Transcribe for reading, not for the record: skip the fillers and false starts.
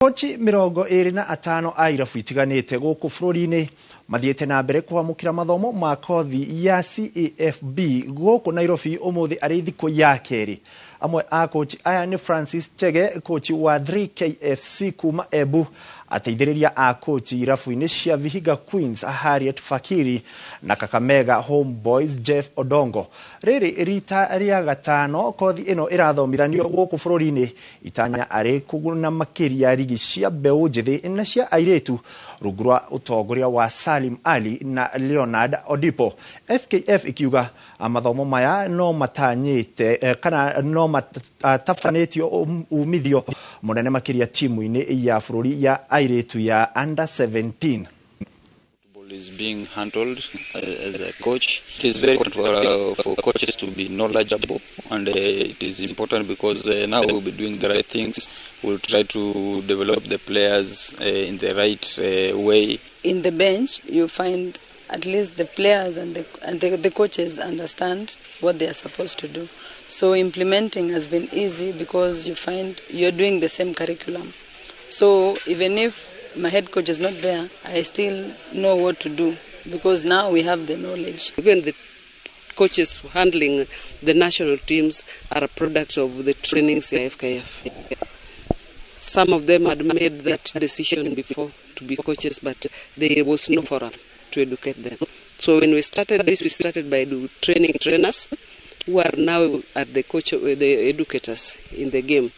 Akochi 25 a irabu itiganĩte gũkũ bũrũri-inĩ mathiĩte na mbere kwamũkĩra mathomo ma kothi ya CAFB gũkũ Nairobi ũmũthĩ arĩ thikũ ya kerĩ. Amwe a kochi aya nĩ Francis Chege, kochi wa 3KFC kuma Embu, ateithĩrĩria a kochi irabu-inĩ cia Vihiga Queens Harriet Fakiri na Kakamega Homeboys Jeff Odongo. Rĩrĩ rita rĩa gatano kothi ĩno ĩrathomithanio gũkũ bũrũri-inĩ, itanya arĩ kũguna makĩria rigi cia mbeũ njĩthĩ na cia airĩtu rungu rwa ũtongoria wa Salim Ali na Leonard Odipo. FKF ikiuga mathomo maya no matanyĩte kana no matabanĩtio umithio mũnene makĩria timu-inĩ ya bũrũri ya airĩtu ya under 17. Is being handled as a coach. It is very important for coaches to be knowledgeable, and it is important because now we'll be doing the right things. We'll try to develop the players in the right way. In the bench, you find at least the players and the coaches understand what they are supposed to do. So implementing has been easy because you find you're doing the same curriculum. So even if my head coach is not there, I still know what to do because now we have the knowledge. Even the coaches handling the national teams are a product of the trainings at FKF. Some of them had made that decision before to be coaches, but there was no forum to educate them. So when we started this, we started by training trainers who are now at the coach, the educators in the game.